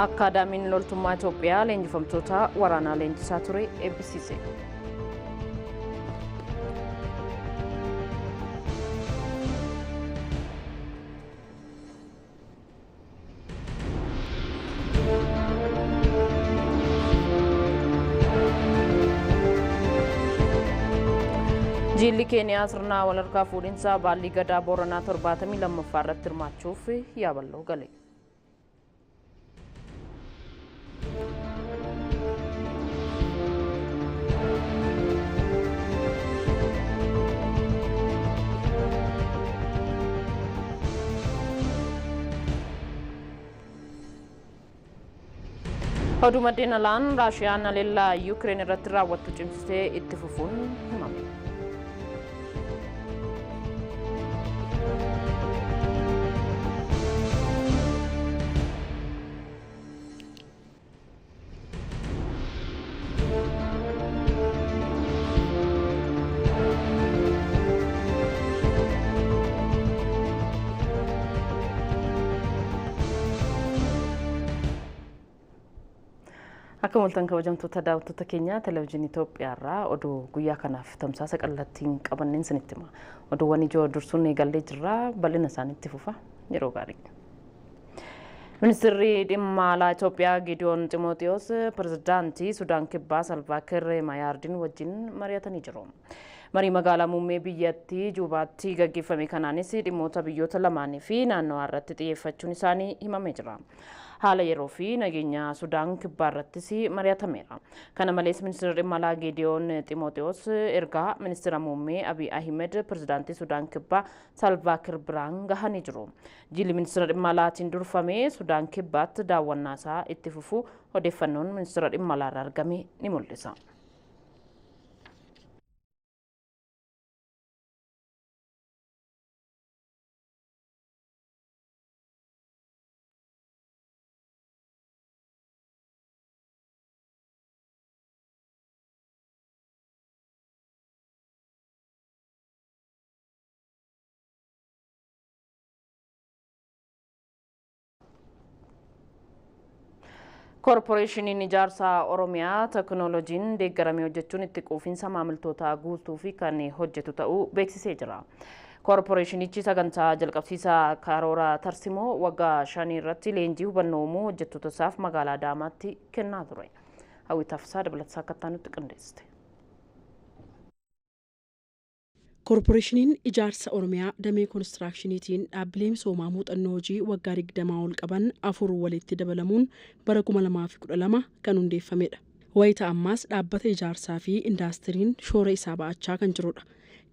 Akkaadaamiin loltummaa Itoophiyaa leenjifamtoota waraanaa leenjisaa ture eebbisiise. Jilli Keeniyaa sirna walharkaa fuudhinsa baallii gadaa Booranaa 72ffaa irratti hirmaachuuf yaaballoo gale. Oduu maddeen alaan Raashiyaan haleellaa Yuukireen irratti raawwattu cimsitee itti fufuun himame. Akka mul'atan kabajamtoota daawwattoota keenya televezyiinii Itoophiyaarraa oduu guyyaa kanaaf tamsaasa qallattiin qabanneen isinitti hima. Oduuwwan ijoo dursuun eegallee jirra, bal'ina isaaniitti fufa yeroo gaarii. Ministeerri dhimma alaa Itoophiyaa Gideon Ximootiyoos pirezidaantii Sudaan Kibbaa Salvaakiir Mayaardiin wajjin mari'atanii jiru. Marii magaalaa muummee biyyattii Juubaatti gaggeeffame kanaanis dhimmoota biyyoota lamaanii fi naannawaa irratti xiyyeeffachuun isaanii himamee jira. Haala yeroo fi nageenya Sudaan Kibbaa irrattis mari'atameera. Kana malees ministeerri dhimma alaa Gideon Ximootiyoos ergaa ministeera muummee Abiy Ahmed pirezidaantii Sudaan Kibbaa Salvaakiir biraan gahanii jiru. Jilli ministeera dhimma alaatiin durfamee Sudaan Kibbaatti daawwannaa isaa itti fufuu odeeffannoon ministeera dhimma alaa irraa argame ni mul'isa. Koorporeeshiniin ijaarsa Oromiyaa teekinooloojiin deeggaramee hojjechuun itti quufinsa maamiltootaa guutuu fi kan hojjetu ta'uu beeksisee jira. Koorporeeshinichi sagantaa jalqabsiisaa karoora tarsimoo waggaa 5 irratti leenjii hubannoo uumuu hojjettoota isaaf magaalaa Adaamaatti kennaa ture. Hawwi Taaffisaa dabalataa akka nutti qindeessite. Koorporeeshiniin ijaarsa Oromiyaa damee koonistiraakshiniitiin dhaabbilee misoomaa muuxannoo hojii waggaa 20 ol qaban 4 walitti dabalamuun bara 2012 kan hundeeffamedha. Wayita ammaas dhaabbata ijaarsaa fi indaastiriin shoora isaa ba'achaa kan jirudha.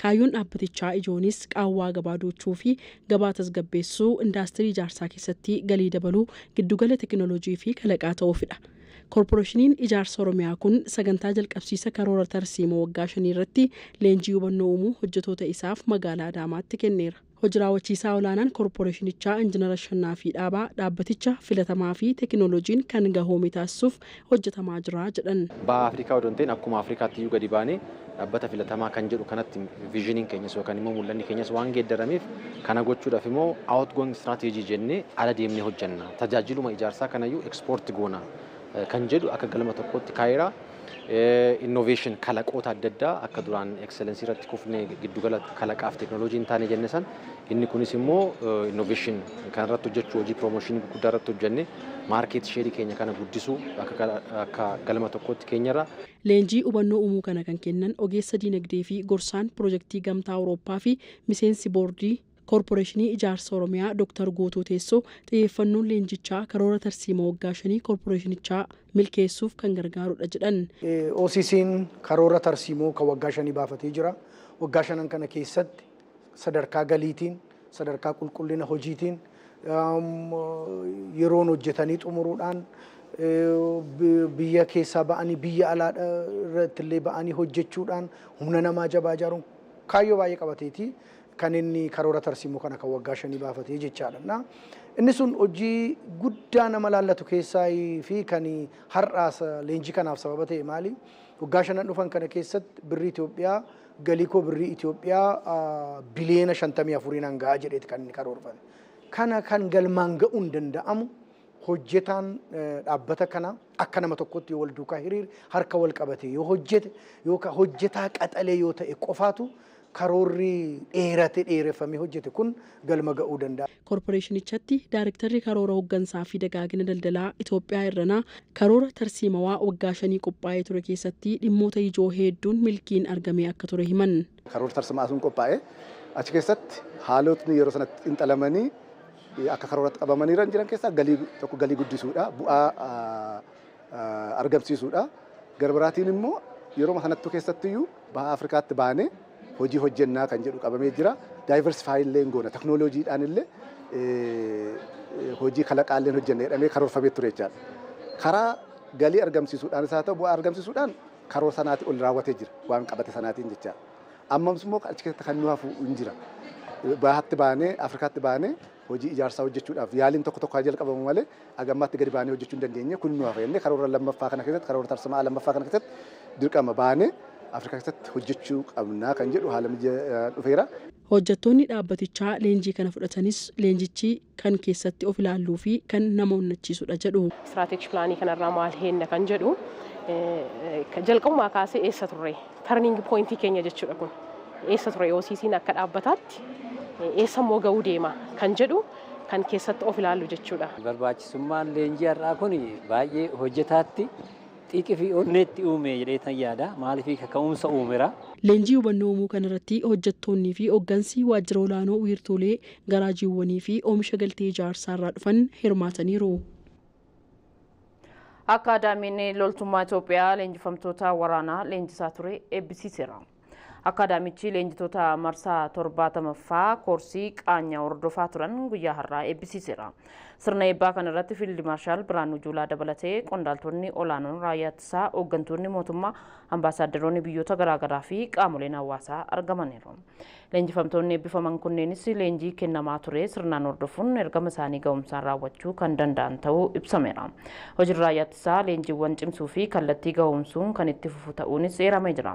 Kaayyoon dhaabbatichaa ijoonis qaawwaa gabaa duuchuu fi gabaa tasgabbeessuu, indaastirii ijaarsaa keessatti galii dabaluu, giddugala teekinooloojii fi kalaqaa ta'uufidha. Koorporeeshiniin ijaarsa Oromiyaa kun sagantaa jalqabsiisa karoora tarsiimoo waggaa 5 irratti leenjii hubannoo uumuu hojjettoota isaaf magaalaa Adaamaatti kenneera. Hojii raawwachiisaa olaanaan koorporeeshinichaa Injiinar Ashannaa fi Dhaabaa dhaabbaticha filatamaa fi teekinooloojiin kan gahoome taasisuuf hojjetamaa jira jedhan. Baha Afrikaa odoo hin ta'in akkuma Afrikaatti iyyuu gadi baanee dhaabbata filatamaa kan jedhu kanatti viizhiniin keenyas yookaan immoo mul'anni keenyas waan geeddarameef kana gochuudhaaf immoo outgoing strategy jennee ala deemnee hojjenna. Tajaajiluma ijaarsaa kanayyuu ekspoorti goona kan jedhu akka galma tokkootti kaa'eera. Innovation kalaqoota adda addaa akka duraan excellence irratti kufnee giddugala kalaqaaf teekinooloojii hin taane jenne san inni kunis immoo innovation kan irratti hojjechuu hojii promooshinii guddaa irratti hojjenne maarkeet sheerii keenya kana guddisuu akka galma tokkootti keenyarra. Leenjii hubannoo uumuu kana kan kennan ogeessa diinagdee fi gorsaan piroojeektii Gamtaa Awurooppaa fi miseensi boordii Koorporeeshinii ijaarsa Oromiyaa Dr. Guutuu Teessoo xiyyeeffannoon leenjichaa karoora tarsiimoo waggaa 5 koorporeeshinichaa milkeessuuf kan gargaarudha jedhan. OCC'n karoora tarsiimoo kan waggaa 5 baafatee jira. Waggaa 5 kana keessatti sadarkaa galiitiin, sadarkaa qulqullina hojiitiin, yeroon hojjetanii xumuruudhaan biyya keessaa ba'anii biyya alaa irratti illee ba'anii hojjechuudhaan humna namaa jabaa ijaaruun kaayyoo baay'ee qabateeti kan inni karoora tarsiimoo kana kan waggaa 5 baafatee jechaadha. Inni sun hojii guddaa nama laallatu keessaa fi kan har'aas leenjii kanaaf sababa ta'e maali? Waggaa 5 dhufan kana keessatti birrii Itoophiyaa galii koo birrii Itoophiyaa biliyoona 54 hanga jedheeti kan inni karoorfate. Kana kan galmaan ga'uun danda'amu Hojjetaan dhaabbata kana akka nama tokkotti yoo wal duukaa hiriire, harka wal qabate yoo hojjete, yookaan hojjetaa qaxalee yoo ta'e qofaatu karoorri dheerate dheereffamee hojjete kun galma ga'uu danda'a. Koorporeeshinichatti Daarektarri karoora hooggansaa fi dagaagina daldalaa Itoophiyaa Irranaa karoora tarsiimawaa waggaa 5 qophaa'ee ture keessatti dhimmoota ijoo hedduun milkiin argamee akka ture himan. Karoora tarsiimaa sun qophaa'ee achi keessatti haalotni yeroo sanatti xiinxalamanii akka karooratti qabamanii jiran keessaa galii tokko galii guddisuudha, bu'aa argamsiisuudha. Gara biraatiin immoo yeroo sanattuu keessattiyyuu baha Afrikaatti baanee hojii hojjennaa kan jedhu qabamee jira. Diversify illee goona, teknooloojiidhaan illee hojii kalaqaa illee hojjenna jedhamee karoorfamee ture jechaadha. Karaa galii argamsiisuudhaan isaa ta'u bu'aa argamsiisuudhaan karoora sanaatii ol raawwatee jira waan qabate sanaatiin jechaadha. Ammams immoo achi keessatti kan nu hafu hin jira. Bahatti baanee, Afrikaatti baanee hojii ijaarsaa hojjechuudhaaf yaaliin tokko tokko haa jalqabamu malee agammaatti gadi baanee hojjechuu hin dandeenye, kun nu hafa jennee karoora lammaffaa kana keessatti, karoora tarsiimaa lammaffaa kana keessatti dirqama baanee Afrikaa keessatti hojjechuu qabnaa kan jedhu haala mijaa dhufeera. Hojjettoonni dhaabbatichaa leenjii kana fudhatanis leenjichi kan keessatti of ilaalluu fi kan nama onnachiisudha jedhu. Strategic planii kanarraa maal heenna kan jedhu, jalqabumaa kaasee eessa turre, turning pointii keenya jechuudha kun, eessa ture OCC'n akka dhaabbataatti, eessa immoo ga'uu deema kan jedhu kan keessatti of ilaallu jechuudha. Barbaachisummaan leenjii har'aa kun baay'ee hojjetaatti xiiqii fi onneetti uume jedhee tan yaada. Maaliif kaka'umsa uumeera. Leenjii hubannoo uumuu kanarratti hojjettoonnii fi hooggansi waajjira olaanoo wiirtuulee garaajiiwwanii fi oomisha galtee ijaarsaa irraa dhufan hirmaataniiru. Akaadaamiin loltummaa Itoophiyaa leenjifamtoota waraanaa leenjisaa ture eebbisiiseera. Akaadaamichi leenjitoota marsaa 70ffaa koorsii qaanyaa hordofaa turan guyyaa har'aa eebbisiiseera. Sirna eebbaa kana irratti Fiild Maarshaal Biraanuu Juulaa dabalatee qondaaltonni olaanoon raayyaa ittisaa, hooggantoonni mootummaa, ambaasaadaroonni biyyoota garaagaraa fi qaamoleen hawaasaa argamaniiru. Leenjifamtoonni eebbifaman kunneenis leenjii kennamaa ture sirnaan hordofuun ergama isaanii ga'umsaan raawwachuu kan danda'an ta'uu ibsameera. Hojiin raayyaa ittisaa leenjiiwwan cimsuu fi kallattii ga'umsuun kan itti fufu ta'uunis eeramee jira.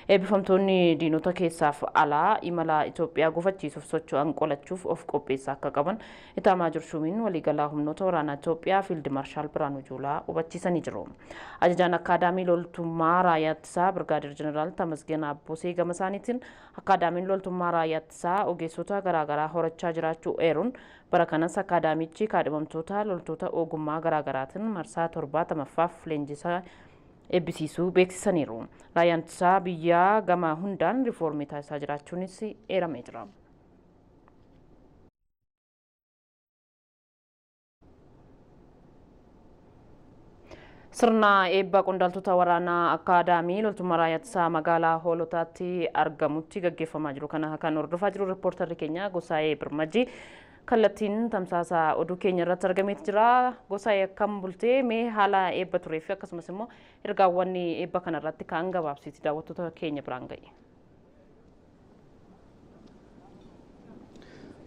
Eebbifamtoonni diinota keessaaf alaa imala Itoophiyaa gufachiisuuf socho'an qolachuuf of qopheessaa akka qaban Itaamaajor Shuumiin waliigalaa humnoota waraanaa Itoophiyaa Fiild Maarshaal Biraanuu Juulaa hubachiisanii jiru. Ajajaan Akaadaamii Loltummaa Raayyaa Ittisaa Birgaadir Jeneraal Tamasgeen Abbosee gama isaaniitiin Akaadaamiin Loltummaa Raayyaa Ittisaa ogeessota garaagaraa horachaa jiraachuu eeruun, bara kanas akaadaamichi kaadhimamtoota loltoota ogummaa garaagaraatiin marsaa 70ffaaf leenjisaa eebbisiisuu beeksisaniiru. Raayyaan ittisaa biyyaa gama hundaan riifoormii taasisaa jiraachuunis eeramee jira. Sirna eebba qondaaltota waraanaa Akaadaamii Loltummaa Raayyaa Ittisaa magaalaa Hoolotaatti argamutti gaggeeffamaa jiru kana kan hordofaa jiru riippoortarri keenya Gosaayee Birmajii kallattiin tamsaasa oduu keenya irratti argameeti jira. Gosaayee, akkam bultee? Mee haala eebba turee fi akkasumas immoo ergaawwan eebba kana irratti ka'an gabaabsiiti daawwattoota keenya biraan ga'e.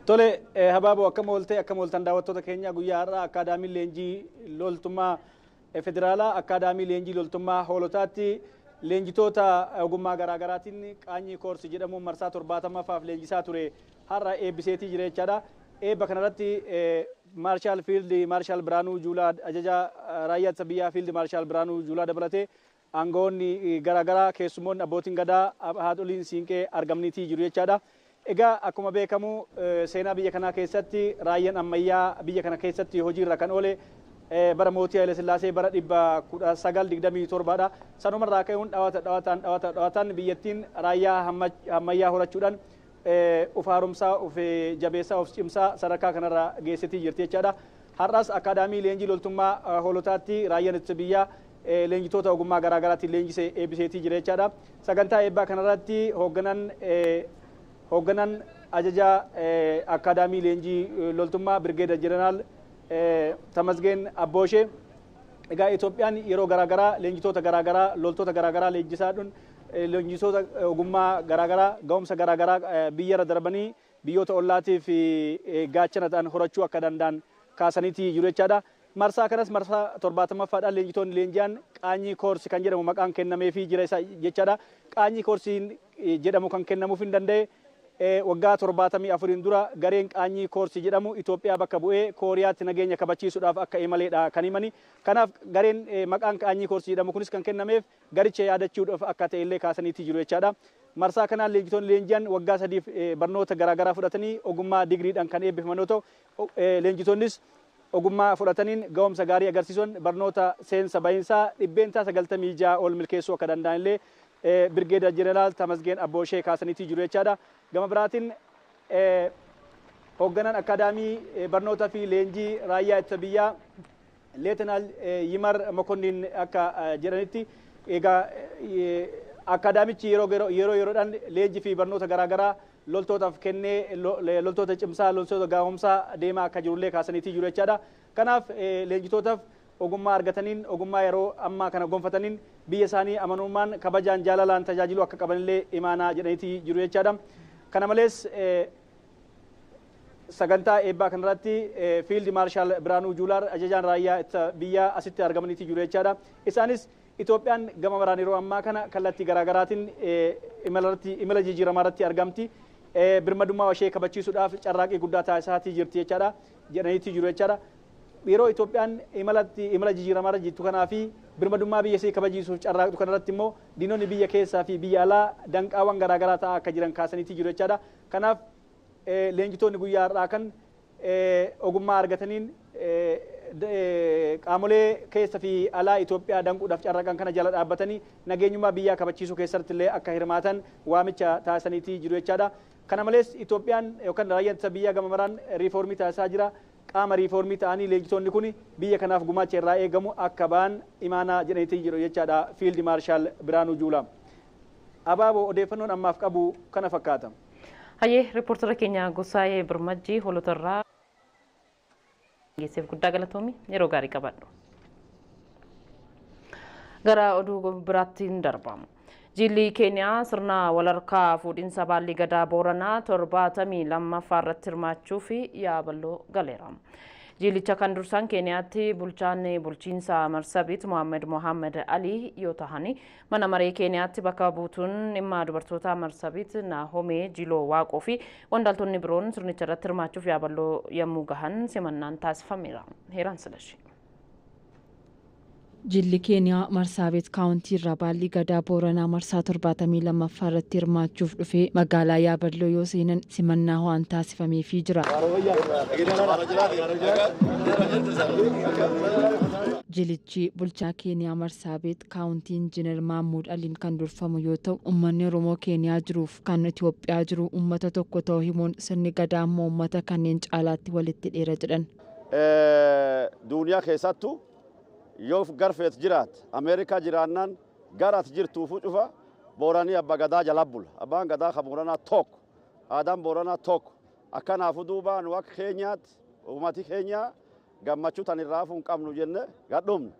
Tole Habaaboo, akkam ooltee, akkam ooltan daawwattoota keenya? Guyyaa har'aa Akaadaamiin Leenjii Loltummaa Federaalaa Akaadaamii Leenjii Loltummaa Hoolotaatti leenjitoota ogummaa garaagaraatiin qaanyii koorsii jedhamuun marsaa 70ffaaf leenjisaa ture har'a eebbiseetii jira jechaadha. Eebba kanarratti Maarshaal Fiild Maarshaal Biraanuu Juulaa, ajaja raayyaa ittisa biyyaa Fiild Maarshaal Biraanuu Juulaa dabalatee aangawoonni garaagaraa, keessummoonni, abbootiin gadaa, haadholiin siinqee argamniitii jiru jechaadha. Egaa akkuma beekamu seenaa biyya kanaa keessatti raayyaan ammayyaa biyya kana keessatti hojiirra kan oole bara mootii Haile Sillaasee bara 1927dha. Sanumarraa ka'uun dhawata dhawataan dhawata dhawataan biyyattiin raayyaa ammayyaa horachuudhaan uf haaromsaa, uf jabeessaa, of cimsaa sadarkaa kanarra geessitii jirti jechaadha. Har'as Akaadaamii Leenjii Loltummaa Hoolotaatti raayyaan ittisa biyyaa leenjitoota ogummaa garaagaraatiin leenjisee eebbiseetii jira jechaadha. Sagantaa eebbaa kanarratti hoogganan ajaja Akaadaamii Leenjii Loltummaa Birgeeda Jeneraal Tamasgeen Abbooshee, egaa Itoophiyaan yeroo garaagaraa leenjitoota garaagaraa, loltoota garaagaraa leenjisaadhuun, leenjisoota ogummaa garaagaraa, ga'umsa garaagaraa biyyarra darbanii biyyoota ollaatiif gaachana ta'an horachuu akka danda'an kaasaniiti jiru jechaadha. Marsaa kanas marsaa 70ffaadhaan leenjitoonni leenji'an qaanyii koorsi kan jedhamu maqaan kennameefii jira isa jechaadha. Qaanyii koorsiin jedhamu kan kennamuuf hin danda'e Waggaa 74 dura gareen Qaanyii Koorsii jedhamu Itoophiyaa bakka bu'ee Kooriyaatti nageenya kabachiisuudhaaf akka imaleedha kan himani. Kanaaf gareen maqaan Qaanyii Koorsii jedhamu kunis kan kennameef garicha yaadachuudhaaf akka ta'e illee kaasaniitii jiru jechaadha. Marsaa kanaan leenjitoonni leenji'an waggaa 3 barnoota garaagaraa fudhatanii ogummaa digriidhaan kan eebbifaman yoo ta'u, leenjitoonnis ogummaa fudhataniin ga'umsa gaarii agarsiisuun barnoota seensa bahiinsaa 96% ol milkeessuu akka danda'an illee Birgeedar Jeneraal Tamasgeen Abbooshee kaasaniitii jiru jechaadha. Gama biraatiin hoogganaan akaadaamii barnoota fi leenjii raayyaa ittisa biyyaa Leetanaal Yimar Mokonnin akka jedhanitti, egaa akaadaamichi yeroo yeroodhaan leenjii fi barnoota garaagaraa loltootaaf kennee loltoota cimsaa, loltoota gaahomsaa deemaa akka jirullee kaasaniitii jiru jechaadha. Kanaaf leenjitootaaf ogummaa argataniin, ogummaa yeroo ammaa kana gonfataniin biyya isaanii amanummaan, kabajaan, jaalalaan tajaajiluu akka qabanillee imaanaa jedhaniitii jiru jechaadha. Kana malees sagantaa eebbaa kanarratti Fiild Maarshaal Biraanuu Juulaar, ajajaan raayyaa ittisa biyyaa, asitti argamaniitii jiru jechaadha. Isaanis Itoophiyaan gama maraan yeroo ammaa kana kallattii garaagaraatiin imala jijjiiramaa irratti argamti. Birmadummaa ishee kabachiisuudhaaf carraaqqii guddaa taasisaatii jirti jechaadha jedhaniitii jiru jechaadha. Yeroo Itoophiyaan imala jijjiiramaa irra jirtu kanaa fi birmadummaa biyya ishee kabachiisuuf carraaqxu kanarratti immoo diinonni biyya keessaa fi biyya alaa danqaawwan garaagaraa ta'aa akka jiran kaasaniitii jiru jechaadha. Kanaaf leenjitoonni guyyaa har'aa kan ogummaa argataniin qaamolee keessa fi alaa Itoophiyaa danquudhaaf carraaqan kana jala dhaabbatanii nageenyummaa biyyaa kabachiisuu keessatti illee akka hirmaatan waamicha taasisaniitii jiru jechaadha. Kana malees Itoophiyaan yookaan raayyaan ittisa biyyaa gama maraan riifoormii taasisaa jira. Qaama riifoormii ta'anii leenjitoonni kun biyya kanaaf gumaacha irraa eegamu akka ba'an imaanaa jedhaniitii jiru jechaadha Fiild Maarshaal Biraanuu Juulaa. Abaaboo, odeeffannoon ammaaf qabu kana fakkaata. Hayyee, riippoortara keenya Gosaayee Birmajjii Hoolotarraa geesseef guddaa galatoomi, yeroo gaarii qabadhu. Gara oduu biraattiin darba. Jilli Keeniyaa sirna walharkaa fuudhinsa baallii gadaa Booranaa 72ffaa irratti hirmaachuu fi Yaaballoo galeera. Jilicha kan dursan Keeniyaatti bulchaan bulchiinsa Marsabit Mohaammed Mohaammed Ali yoo ta'an, mana maree Keeniyaatti bakka buutuun dhimma dubartoota Marsabit Naahomee Jiloo Waaqoo fi qondaaltonni biroon sirnicha irratti hirmaachuuf Yaaballoo yommuu gahan simannaan taasifameera. Heeraan Silashi. Jilli Keeniyaa Marsaabeet kaawuntii irraa baallii gadaa Booranaa marsaa 72ffaa irratti hirmaachuuf dhufee magaalaa Yaaballoo yoo seenan simannaa ho'aan taasifameefii jira. Jilichi bulchaa Keeniyaa Marsaabeet kaawuntii Injiinar Maammuud Aliin kan durfamu yoo ta'u, uummanni Oromoo Keeniyaa jiruuf kan Itoophiyaa jiru uummata tokko ta'uu himuun, sirni gadaa immoo uummata kanneen caalaatti walitti dheera jedhan. Duuniyaa keessattuu yoo garfeet jiraat, Ameerikaa jiraannaan, gara ati jirtuufu cufa Booranii abba gadaa jala bula. Abbaan gadaa ka Booranaa tokko, aadaan Booranaa tokko. Akkanaafu duuba nu akka Keenyaatti uummati keenya gammachuu tan irraa hafuu hin qabnu jenne gadhumne.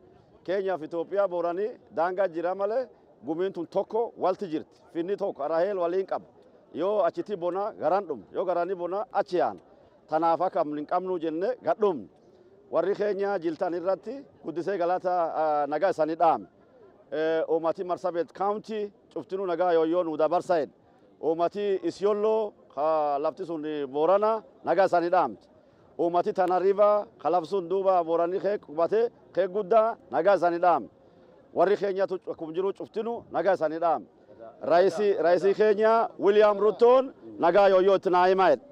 Keenyaaf Itoophiyaa Booranii daangaa jira malee gumiin tun tokko walti jirti. Finni tokko araheel waliin qaba. Yoo achitti bonaa garaan dhumne, yoo garanii bonaa achi yaana. Tanaaf akka hin qabnu jenne gadhumne. Warri keenya jiltan irratti guddisee galata nagaa isaanii dhaame. Uummati Marsabit kaawuntii cuftinuu nagaa yooyyoo nu dabarsa jedhe. Uummati Isiyolloo lafti sun Boorana nagaa isaanii dhaamte. Uummati Tana River ka lafti sun duuba Booranii kee qubatee kee guddaa nagaa isaanii dhaame. Warri keenya akkuma jiru cuftinuu nagaa isaanii dhaame. Raayisii keenya Wiiliyaam Rutoon nagaa yooyyoo itti naa himaa jedhe.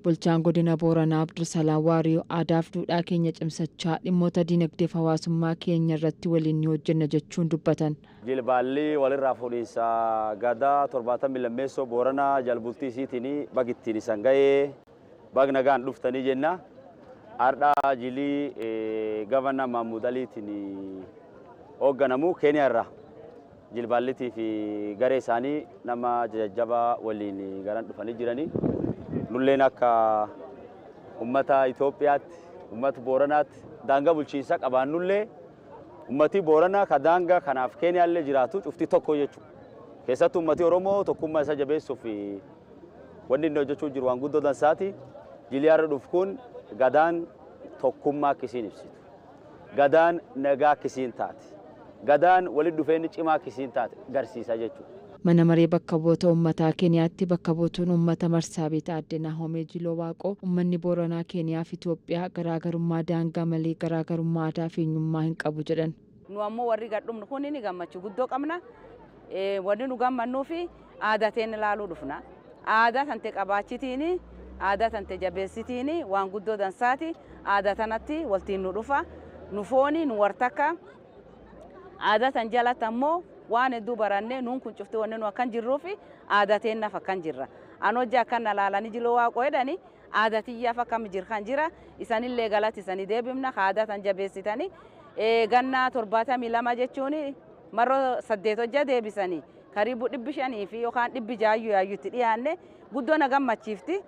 Bulchaan godina Booranaa Abdulsalaam Waariyoo aadaaf duudhaa keenya cimsachaa dhimmoota diinagdeef hawaasummaa keenya irratti waliin ni hojjenna jechuun dubbatan. Jilbaalli walirraa fuudhinsa gadaa 72ffaa Booranaa jalbultii isiitiin bagittiin isan ga'ee bag nagaan dhuftanii jenna. Har'a jilii gavana Mahmuud Aliitiin hoogganamu Keeniyaa irraa jilbaallitii fi garee isaanii nama jajjabaa waliin garan dhufanii jiranii. Nulleen akka ummata Itoophiyaatti, ummata Booranaatti daangaa bulchiinsaa qabaannullee, ummati Booranaa ka daangaa kanaaf Keeniyaallee jiraatu cufti tokko jechuudha. Keessattuu ummati Oromoo tokkummaa isaa jabeessuuf wanni inni hojjechuu jiru waan guddoo dansaati. Jilii har'a dhufu kun gadaan tokkummaa akkasiin ibsitu. Gadaan nagaa akkasiin taate. Gadaan walitti dhufeenyi cimaa akkasiin taate garsiisa jechuudha. Mana maree bakka bu'oota uummataa Keeniyaatti bakka buutuun uummata Marsaabeet aadde Naahomee Jiloo Waaqoo uummanni Booranaa Keeniyaa fi Itoophiyaa garaagarummaa daangaa malee garaagarummaa aadaa fi eenyummaa hin qabu jedhan. Nu ammoo warri gadhumnu kun ni gammachuu guddoo qabna. Wanni nu gammannuufi aadaa teen ilaaluu dhufna. Aadaa tante qabaachitiin, aadaa tante jabeessitiin waan guddoo dansaati. Aadaa tanatti waltiin nu dhufa. Nu fooni nu wartakka. Aadaa tan jalatti ammoo waan hedduu barannee nuun kun cufti wanni nu akkan jirruufi aadaa teennaaf akkan jirra. An hojii akkan na laalanii Jiloo Waaqoo jedhani aadaa tiyyaaf akkam jirkan jira. Isanillee galati isanii deebifna aadaa tan jabeessitanii. Ganna 72 jechuun marroo 8 hojja deebisanii karibu 500 fi yookaan 600 yaayyutti dhiyaanne guddoo na gammachiifti.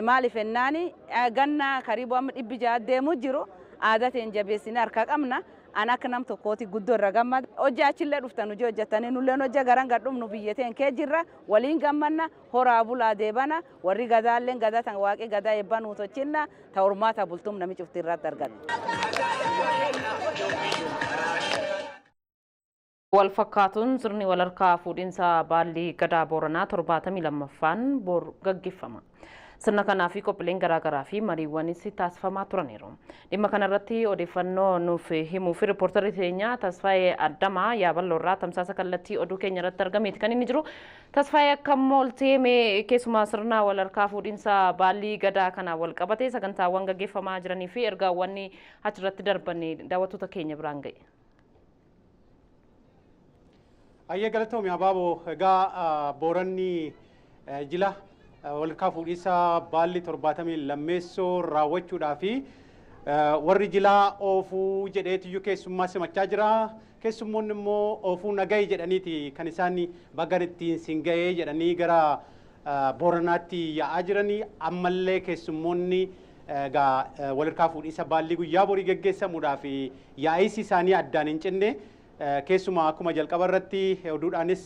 Maaliif ennaani ganna karibu amma 600 deemu jiru aadaa teen jabeessine harka qabna. An akka nam tokkooti guddoo irra gammada. Hojii achillee dhuftan hojii hojjetanii nulleen hojii garan gadhumnu biyya teen kee jirra waliin gammanna horaa bulaa deebana warri gadaalleen gadaa tan waaqee gadaa eebbaa nuu tolchinna ta hormaata bultuum nami cufti irratti argata. Wal fakkaatuun sirni wal harkaa fuudhinsa baallii gadaa Booranaa 72ffaan bor gaggeeffama. Sirna kanaa fi qophiileen garaagaraa fi mariiwwanis taasifamaa turaniiru. Dhimma kanarratti odeeffannoo nuuf himuu fi riippoortarri keenya Tasfaayee Addamaa Yaaballoo irraa tamsaasa kallattii oduu keenya irratti argameeti kan inni jiru. Tasfaayee akkam ooltee mee keessumaa sirna wal harkaa fuudhinsa baallii gadaa kana wal qabatee sagantaawwan gaggeeffamaa jiranii fi ergaawwan achirratti darban daawwattoota keenya biraan ga'e. Ayyee galatoomi Abaaboo. Egaa Booranni jila walharkaa fuudhinsa baalli 72 raawwachuudhaa fi warri jilaa oofuu jedheetiyyuu keessummaa simachaa jira. Keessummoonni immoo oofuu nagayi jedhaniiti kan isaan baga ittiin siin ga'ee jedhanii gara Booranaatti yaa'aa jiranii. Ammallee keessummoonni egaa walharkaa fuudhinsa baalli guyyaa borii geggeessamuudhaa fi yaa'isi isaanii addaan hin cinne. Keessumaa akkuma jalqaba irratti oduudhaanis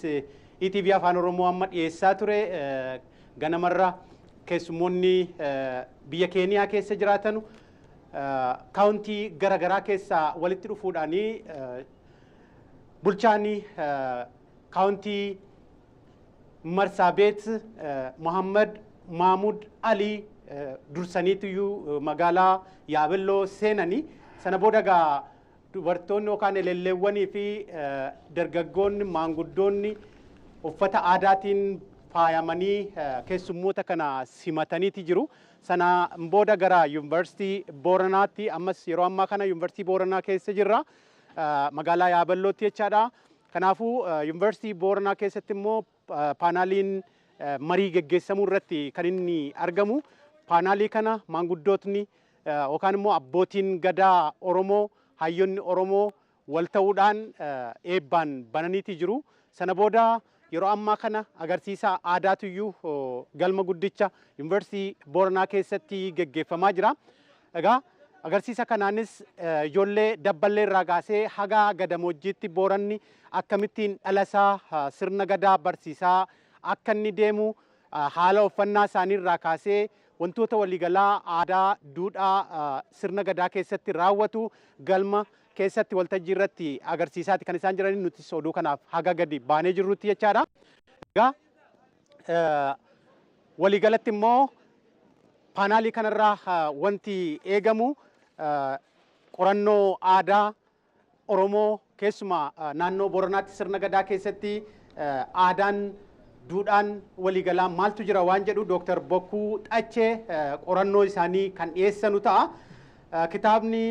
ETV Afaan Oromoo amma dhiyeessaa ture ganamarra keessummoonni biyya Keeniyaa keessa jiraatan kaawuntii garaagaraa keessaa walitti dhufuudhaanii bulchaan kaawuntii Marsaabeet Muhammad Mahmud Ali dursaniitiyyuu magaalaa Yaabelloo seenanii sana booda egaa dubartoonni yookaan elelleewwanii fi dargaggoonni maanguddoonni uffata aadaatiin faayamanii keessummoota kana simataniiti jiru. Sana booda gara Yuunivarsiitii Booranaatti ammas yeroo ammaa kana Yuunivarsiitii Booranaa keessa jirra. Magaalaa Yaabellootti jechaadha. Kanaafuu Yuunivarsiitii Booranaa keessatti immoo paanaaliin marii geggeessamuu irratti kan inni argamu. Paanaalii kana maanguddootni yookaan immoo abbootiin gadaa Oromoo hayyoonni Oromoo wal ta'uudhaan eebbaan bananiiti jiru. Sana booda yeroo ammaa kana agarsiisa aadaatiyyuu galma guddicha Yuunivarsiitii Booranaa keessatti geggeeffamaa jira. Egaa agarsiisa kanaanis ijoollee dabballee irraa kaasee haga gadamoojjiitti Booranni akkamittiin dhalasaa sirna gadaa barsiisaa akka inni deemu haala uffannaa isaanii irraa kaasee wantoota waliigalaa aadaa duudhaa sirna gadaa keessatti raawwatu galma keessatti waltajjii irratti agarsiisaati kan isaan jiranii nutis oduu kanaaf haga gadi baanee jirrutti jechaadha. Egaa waliigalatti immoo paanaalii kanarraa wanti eegamu qorannoo aadaa Oromoo keessumaa naannoo Booranaatti sirna gadaa keessatti aadaan duudhaan waliigalaa maaltu jira waan jedhu Dooktar Bokkuu Xachee qorannoo isaanii kan dhiyeessanu ta'a. Kitaabni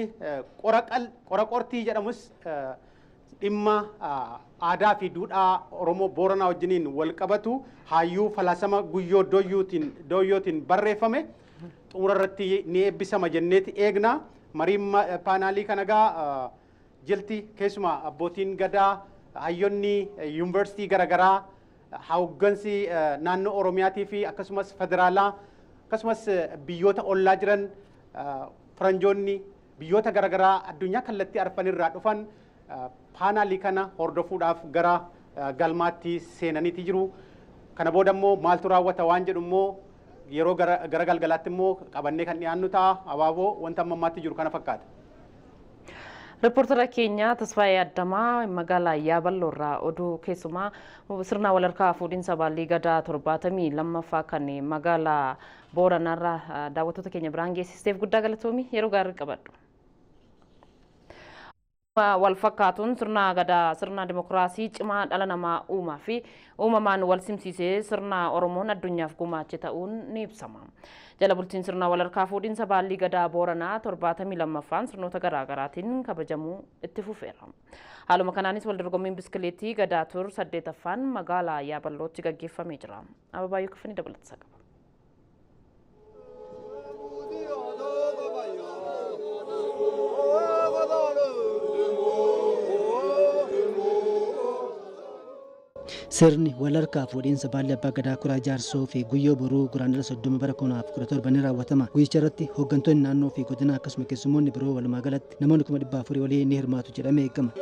Qoraqortii jedhamus dhimma aadaa fi duudhaa Oromoo Booranaa wajjiniin wal qabatu hayyuu falaasama Guyyoo Dooyyootiin barreeffame xumura irratti ni eebbisama jenneeti eegna. Mariin paanaalii kana egaa jilti keessumaa abbootiin gadaa hayyoonni yuunivarsiitii garaagaraa hoggansi naannoo Oromiyaatii fi akkasumas federaalaa akkasumas biyyoota ollaa jiran faranjoonni biyyoota garaagaraa addunyaa kallattii arfan irraa dhufan paanaalii kana hordofuudhaaf gara galmaatti seenaniiti jiru. Kana booda immoo maaltu raawwata waan jedhu immoo yeroo gara galgalaatti immoo qabannee kan dhiyaannu ta'a. Abaaboo wanta amma ammaatti jiru kana fakkaata. Riippoortara keenya Tasfaayee Addamaa magaalaa Yaaballoo irraa oduu keessumaa sirna walharkaa fuudhinsa baallii gadaa 72ffaa kan magaalaa Booranaarraa daawwattoota keenya biraan geessisteef guddaa galatoomi, yeroo gaarii qabadhu. Wal fakkaatuun sirna gadaa sirna dimokiraasii cimaa dhala namaa uumaa fi uumamaan wal simsiisee sirna Oromoon addunyaaf gumaache ta'uun ni ibsama. Jala bultiin sirna walharkaa fuudhinsa baallii gadaa Booranaa 72ffaan sirnoota garaagaraatiin kabajamuu itti fufeera. Haaluma kanaanis wal dorgommiin biskileetii Gadaa Tuur 8ffaan magaalaa Yaaballootti gaggeeffamee jira. Ababaayyoo Kafanii dabalata qaba. Sirni walharkaa fuudhinsa baalli abbaa gadaa Kuraa Jaarsoo fi Guyyoo Boruu Guraandhala 30 bara 2017 ni raawwatama. Guyyicha irratti hooggantoonni naannoo fi godina akkasuma keessummoonni biroo walumaa galatti namoonni 400,000 olii ni hirmaatu jedhamee eegama.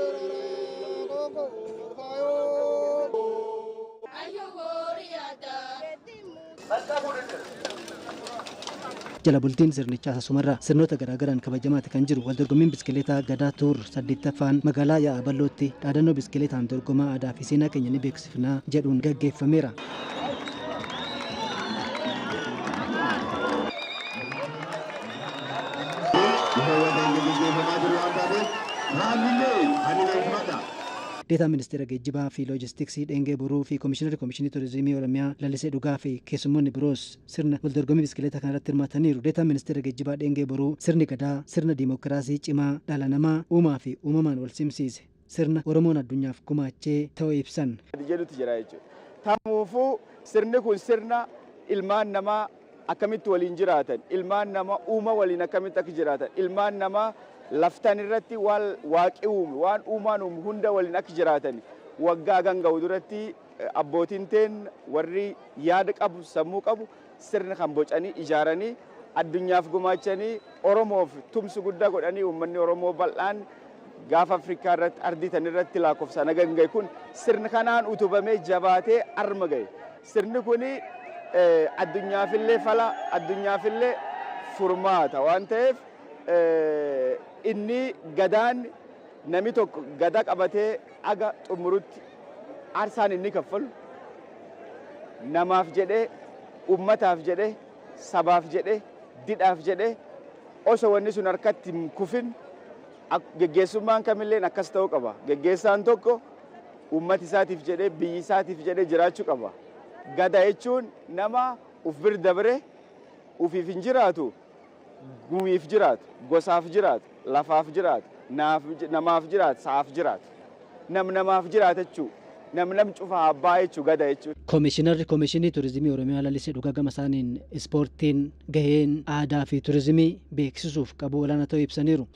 Jala bultiin sirnichaa sasumarraa sirnoota garaagaraan kabajamaati kan jiru. Waldorgommiin biskileetaa Gadaa Tuur 8ffaan magaalaa Yaaballootti dhaadannoo biskileetaan dorgomaa aadaa fi seenaa keenya ni beeksifnaa jedhuun gaggeeffameera. Deetaa Ministeera Geejjibaa fi Loojistiksii Dheengee Boruu fi Komishinarri Komishinii Turizimii Oromiyaa Lalisee Dhugaa fi keessummoonni biroos sirna waldorgommii biskileetaa kanarratti hirmaataniiru. Deetaan Ministeera Geejjibaa Dheengee Boruu sirni gadaa sirna diimokiraasii cimaa dhala namaa uumaa fi uumamaan wal simsiise, sirna Oromoon addunyaaf gumaachee ta'uu ibsan. Jedhutu jira jechuudha. Tamuufuu sirni kun sirna ilmaan namaa akkamitti waliin jiraatan, ilmaan namaa uuma waliin akkamitti akka jiraatan, ilmaan namaa laftan irratti waan waaqi uume, waan uumaan uume hunda waliin akka jiraatan waggaa ganga'u duratti abbootiin teen warri yaada qabu, sammuu qabu sirna kan bocanii ijaaranii addunyaaf gumaachanii Oromoof tumsu guddaa godhanii, uummanni Oromoo bal'aan gaafa Afrikaa irratti ardii tan irratti lakkoofsaan haga gahe kun sirna kanaan utubamee jabaatee arma gahe. Sirni kuni addunyaafillee fala, addunyaafillee furmaata waan ta'eef, inni gadaan namni tokko gadaa qabatee aga xumurutti aarsaan inni kaffalu namaaf jedhee, ummataaf jedhee, sabaaf jedhee, didhaaf jedhee osoo wanni sun harkatti hin kufin, geggeessummaan kamilleen akkas ta'uu qaba. Geggeessaan tokko ummata isaatiif jedhee, biyyi isaatiif jedhee jiraachuu qaba. Gada jechuun nama uf bir dabre ufiif hin jiraatu, gumiif jiraatu, gosaaf jiraatu, lafaaf jiraatu, namaaf jiraatu, sa'aaf jiraatu. Nam namaaf jiraata jechuu, nam nam cufaa abbaa jechuu gada jechuudha. Komishinarri Komishinii Turizimii Oromiyaa Lalisee Dhugaa gama isaaniin ispoortiin gaheen aadaa fi turizimii beeksisuuf qabu olaanaa ta'uu ibsaniiru.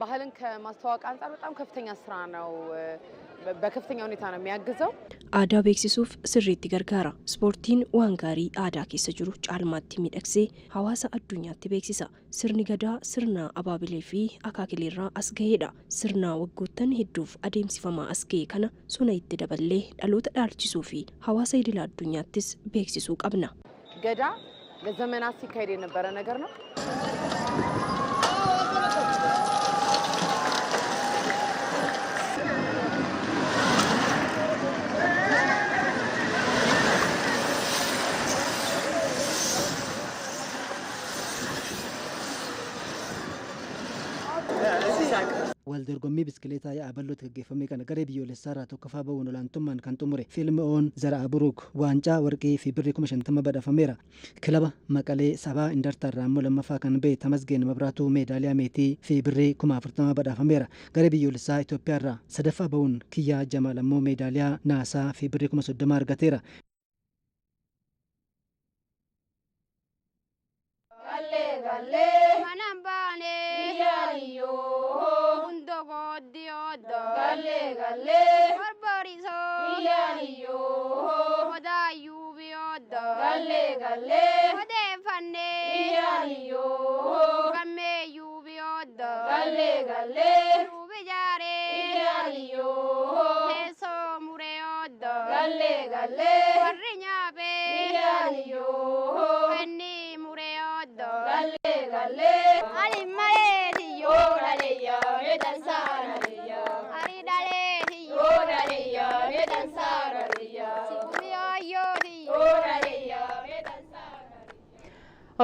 ባህልን ከማስተዋወቅ አንጻር በጣም ከፍተኛ ስራ ነው፣ በከፍተኛ ሁኔታ ነው የሚያግዘው። Aadaa beeksisuuf sirriitti gargaara. Ispoortiin waan gaarii aadaa keessa jiru caalmaatti miidhagsee hawaasa addunyaatti beeksisa. Sirni gadaa sirna abaabilee fi akaakileerraa as gaheedha. Sirna waggoottan hedduuf adeemsifamaa as gahe kana sona itti daballee dhaloota dhaalchisuu fi hawaasa idila addunyaattis beeksisuu qabna. ገዳ ለዘመናት ሲካሄድ የነበረ ነገር ነው። Waldorgommii biskileetaa Yaaballootti gaggeeffame kana garee biyyoolessaa irraa tokkoffaa bahuun olaantummaan kan xumure Fiilmi'oon Zara'a Buruuk waancaa warqii fi birrii 50,000 badhaafameera. Kilaba Maqalee Sabaa Indartaa irraa immoo lammaffaa kan bahe Tamasgeen Mabraatuu meedaaliyaa meetii fi birrii 40,000 badhaafameera. Garee biyyoolessaa Itoophiyaa irraa sadaffaa bahuun Kiyyaa Jamaal ammoo meedaaliyaa naasaa fi birrii 30,000 argateera. Galle.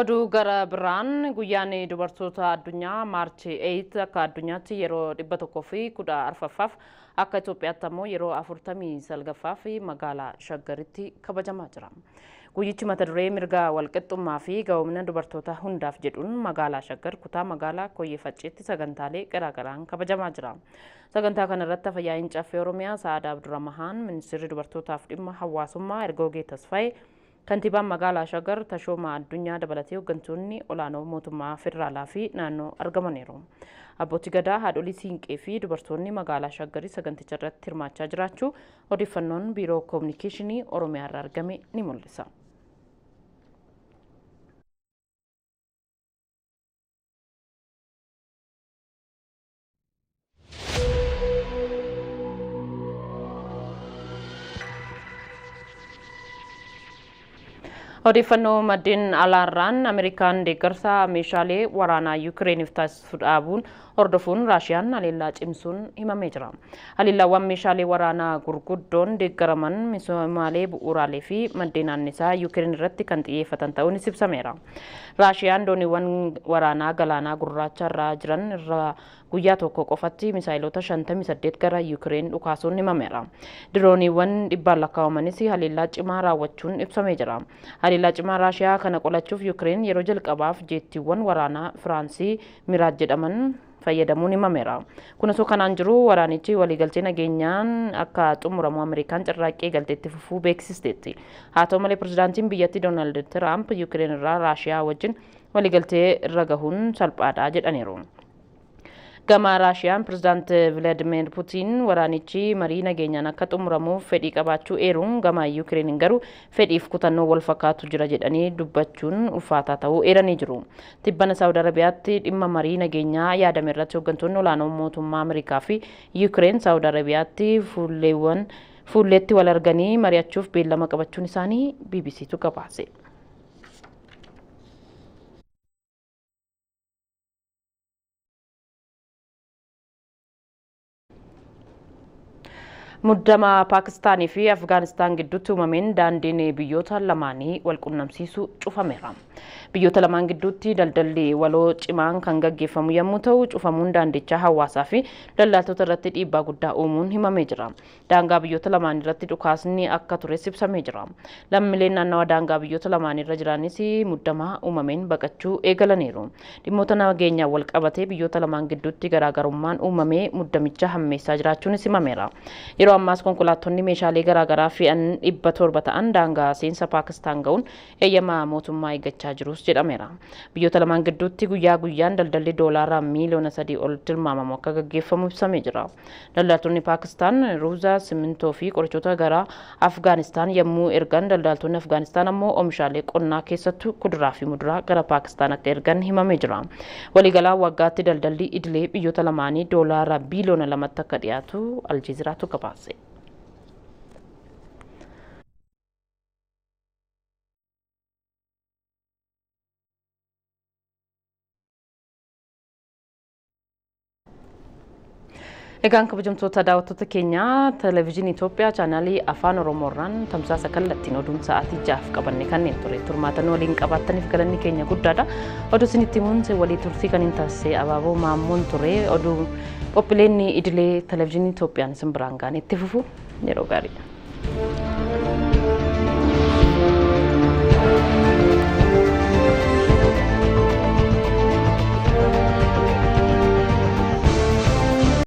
Oduu gara biraan, guyyaan dubartoota addunyaa Maarchi 8 akka addunyaatti yeroo 114ffaaf, akka Itoophiyaatti ammoo yeroo 49ffaaf magaalaa Shaggaritti kabajamaa jira. Guyyichi mata duree mirga walqixxummaa fi ga'oomina dubartoota hundaaf jedhuun magaalaa Shaggar kutaa magaalaa Koyyee Facceetti sagantaalee garaagaraan kabajamaa jira. Sagantaa kanarratti Afyaa'iin Caffee Oromiyaa Sa'aadaa Abdurrahmaan, Ministeerri Dubartootaaf Dhimma Hawaasummaa Ergoogee Tasfaayee, Kantiibaan magaalaa Shaggar Tashooma Addunyaa dabalatee hooggantoonni olaanoo mootummaa federaalaa fi naannoo argamaniiru. Abbootii gadaa, haadholii siinqee fi dubartoonni magaalaa Shaggarii saganticha irratti hirmaachaa jiraachuu odeeffannoon biiroo koominikeeshinii Oromiyaa irraa argame ni mul'isa. Odeeffannoo maddeen alaarraan, Ameerikaan deeggarsa meeshaalee waraanaa Yukireeniif taasisu dhaabuun hordofuun Raashiyaan haleellaa cimsuun himamee jira. Haleellaawwan meeshaalee waraanaa gurguddoon deeggaraman misoomaalee bu'uuraalee fi maddeen annisaa Yukireen irratti kan xiyyeeffatan ta'uunis ibsameera. Raashiyaan dooniiwwan waraanaa galaanaa gurraacha irra jiran irraa guyyaa tokko qofatti misaayilota 58 gara Yukireen dhukaasuun himameera. Dirooniiwwan dhibbaan lakkaa'amanis haleellaa cimaa raawwachuun ibsamee jira. Haleellaa cimaa Raashiyaa kana qolachuuf Yukireen yeroo jalqabaaf jeettiiwwan waraanaa Firaansii Miraaj jedhaman fayyadamuun himameera. Kun osoo kanaan jiru, waraanichi waliigaltee nageenyaan akka xumuramu Ameerikaan carraaqqii galteetti fufuu beeksisteetti. Haa ta'u malee, pirezidaantiin biyyattii Doonaald Tiraamp Yukireen irraa Raashiyaa wajjin waliigaltee irra gahuun salphaadha jedhaniiru. Gama Raashiyaan pirezidaant Vilaadimeer Putiin waraanichi marii nageenyaan akka xumuramuuf fedhii qabaachuu eeruun, gama Yukireen garuu fedhiif kutannoo wal fakkaatu jira jedhanii dubbachuun ulfaataa ta'uu eeranii jiru. Tibbana Saawud Arabiyaatti dhimma marii nageenyaa yaadame irratti hooggantoonni olaanoo mootummaa Ameerikaa fi Yukireen Saawud Arabiyaatti fuulleewwan fuulleetti wal arganii mari'achuuf beellama qabachuun isaanii BBCtu gabaase. Muddama Paakistaanii fi Afgaanistaan gidduutti uumameen daandiin biyyoota lamaanii wal qunnamsiisu cufameera. Biyyoota lamaan gidduutti daldalli waloo cimaan kan gaggeeffamu yommuu ta'u, cufamuun daandichaa hawaasaa fi daldaltoota irratti dhiibbaa guddaa uumuun himamee jira. Daangaa biyyoota lamaan irratti dhukaasni akka tures ibsamee jira. Lammiileen naannawa daangaa biyyoota lamaan irra jiranis muddama uumameen baqachuu eegalaniiru. Dhimmoota nageenyaan wal qabatee biyyoota lamaan gidduutti garaagarummaan uumamee muddamicha hammeessaa jiraachuunis himameera. Yeroo ammaas konkolaattonni meeshaalee garaagaraa fe'an 700 ta'an daangaa seensa Paakistaan ga'uun eeyyama mootummaa eeggachaa jirus jedhameera. Biyyoota lamaan gidduutti guyyaa guyyaan daldalli doolaara miiliyoona 3 ol tilmaamamu akka gaggeeffamu ibsamee jira. Daldaltoonni Paakistaan ruuza, simintoo fi qorichoota gara Afgaanistaan yommuu ergan, daldaltoonni Afgaanistaan ammoo oomishaalee qonnaa, keessattuu kuduraa fi muduraa gara Paakistaan akka ergan himamee jira. Waliigalaa waggaatti daldalli idilee biyyoota lamaanii doolaara biiliyoona 2tti akka dhiyaatu Aljeeziraatu gabaase. Egaan kabajamtoota daawwattoota keenyaa, Televezyiinii Itoophiyaa chaanaalii Afaan Oromoorraan tamsaasa kallattiin oduun sa'aatii 6f qabanne kanneen ture. Turmaatan waliin qabaattaniif galanni keenya guddaadha. Oduu isinitti himuun walii turtii kan hin taasise Abaaboo Maammoon ture. Oduu qophiileen idilee Televezyiinii Itoophiyaan isin biraan ga'an itti fufu. Yeroo gaariidha.